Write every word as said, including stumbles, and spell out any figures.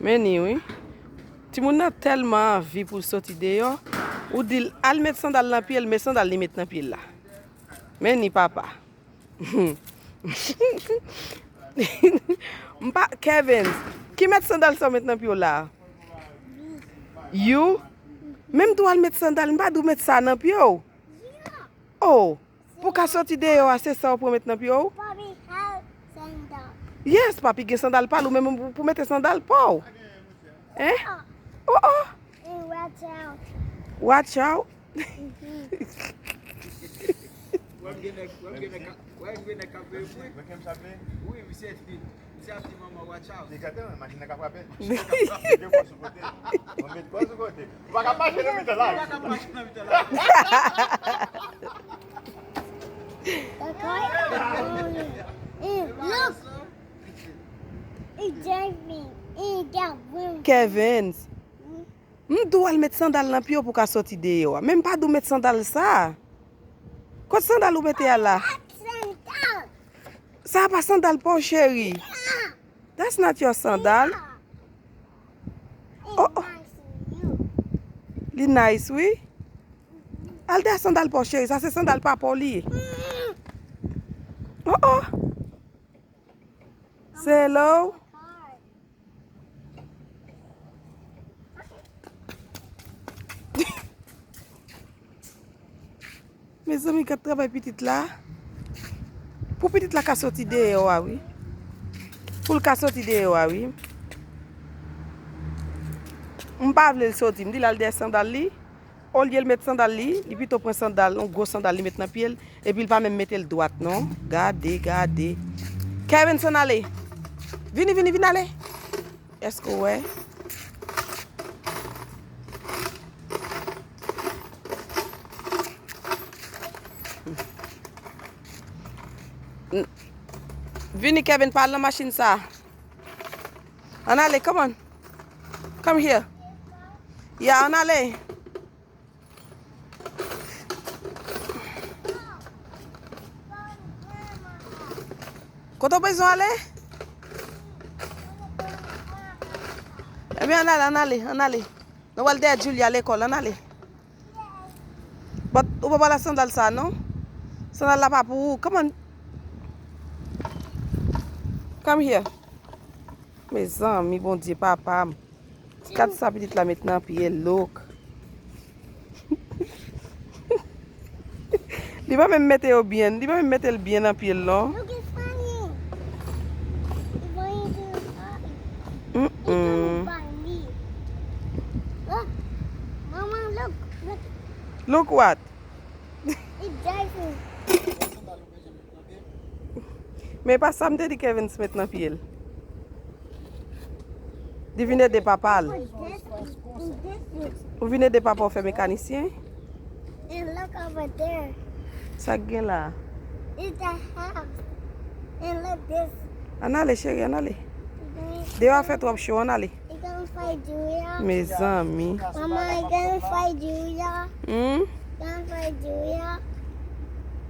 Men ni wi. Timoun nan tèlman anvi pou l soti deyò, ou di l al met sandal nan pye l, men sandal li met nan pye l la. Men ni papa. M pa, Kevens, ki met sandal sa w met nan pye w la? You? Men m di w al met sandal, m pa di w met sa nan pye w. Oh, pou ka soti deyò a, se sa w pran met nan pye w? Papi have sandal. Yes, papi gen sandal pa l, ou menm pou, pou mete sandal pa w. Hein? Oh, oh. And watch out. Watch out. Mhm. Wè m gen nèg, wè m gen nèg k ap, wè m gen nèg k ap veye bri. Wi, misye di, misye ap di manman watch out. Li gade, men machin nan ka frape. Mete kò sou kote. Mwen met kò sou kote. Ou pa ka mache nan mitan la. Ou pa ka mache nan mitan la. The car is rolling. And look. It drives me. And it got wind. Kevens. Hmm? M di w al met sandal nan pye w pou w ka soti deyò a. Men m pa di w met sandal sa. Kot sandal ou mete a la? Sa pa sandal pa w, cheri. That's not your sandal. Oh, oh. Li nice, wi. Al dèyè sandal pa w, cheri. Sa se sandal papa w li ye. Oh, oh. Say hello. Mezanmi, gad travay pitit la. Pou pitit la ka soti deyò a, wi. Pou l ka soti deyò a, wi. M pa vle l soti. M di l al dèyè sandal li. Olye l met sandal li, li pito pran sandal, yon gwo sandal li met nan pye l, epi l pa menm mete l dwat non. Gade, gade. Kevens, ann ale. Vini, vini, vin ale. Èske w wè? N-, vini, Kevens, pa al nan machin sa. Ann ale, come on. Come here. Ya, ann ale. Kote w bezwen ale? Ebyen, ann ale, ann ale, ann ale. Nou pral dèyè Julia lekòl, ann ale. But ou pa pral ak sandal sa, non? Sandal la pa pou ou. Come on. Come here. Mezanmi, Bondye, papa m. Gad sa pitit la met nan pye l, look. Li pa menm mete yo byen, li pa menm mete l byen nan pye l, non. Look, it's funny. It's going to, uh, it's gonna Mm-mm. bite me. Look, Mama, look, look. Look what? It's driving. Men pa sa m te di Kevens met nan pye l. Li vin ede papa l. Ou vin ede papa w fè mekanisyen? And look over there. Sa k gen la? It's a house. And look this. Ann ale, cheri, ann ale. Deyò a fè twòp cho, ann ale. You gonna fight Julia? Mezanmi. Mama, you gonna fight Julia? Hmm? Gonna fight Julia?